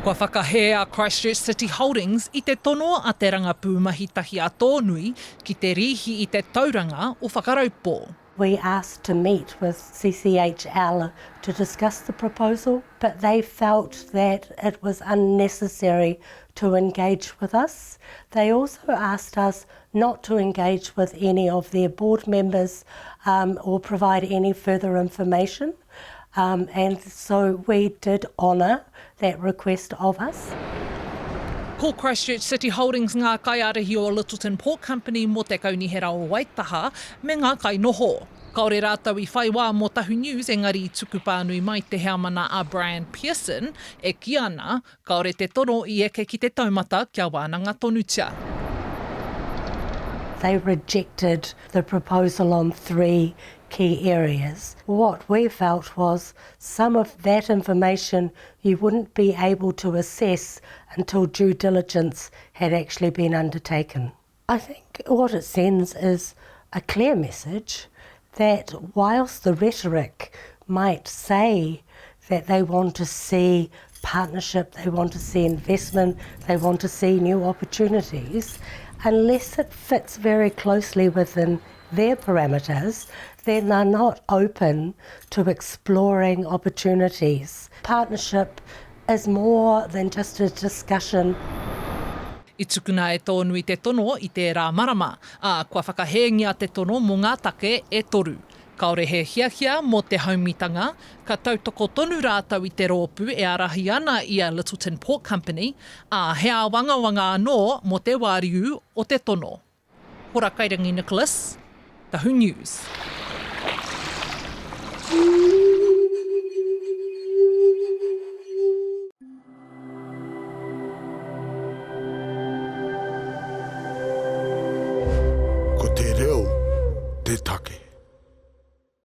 Kua whakahē a Christchurch City Holdings i te tono a te rangapū mahi tahi a Tōnui ki te rīhi i te tauranga o Whakaraupō. We asked to meet with CCHL to discuss the proposal, but they felt that it was unnecessary to engage with us. They also asked us not to engage with any of their board members um, or provide any further information. Um, and so we did honour that request of us. Ko Christchurch City Holdings ngā kaiārahi o Lyttelton Port Company mō te Kaunihera o Waitaha me ngā kainoho. Kāore rātou i whai wā mō Tahu News engari i tuku pānui mai te heamana a Brian Pearson e kī ana Kāore te tono i eke ki te taumata kia wānanga tonutia. They rejected the proposal on three key areas. What we felt was some of that information you wouldn't be able to assess until due diligence had actually been undertaken. I think what it sends is a clear message that whilst the rhetoric might say that they want to see partnership, they want to see investment, they want to see new opportunities, unless it fits very closely within their parameters, then they're not open to exploring opportunities. Partnership is more than just a discussion. I tukuna e Tōnui te tono i tērā marama, ā, kua whakahēngia te tono mō ngā take e toru. Kāore he hiahia mō te haumitanga, ka tautoko tonu rātou i te rōpū e ārahi ana i a Lyttelton Port Company, ā, he āwangawanga anō mō te wāriu o te tono. Hora Kairangi Nicholas, Tahu News. Ko te reo te take.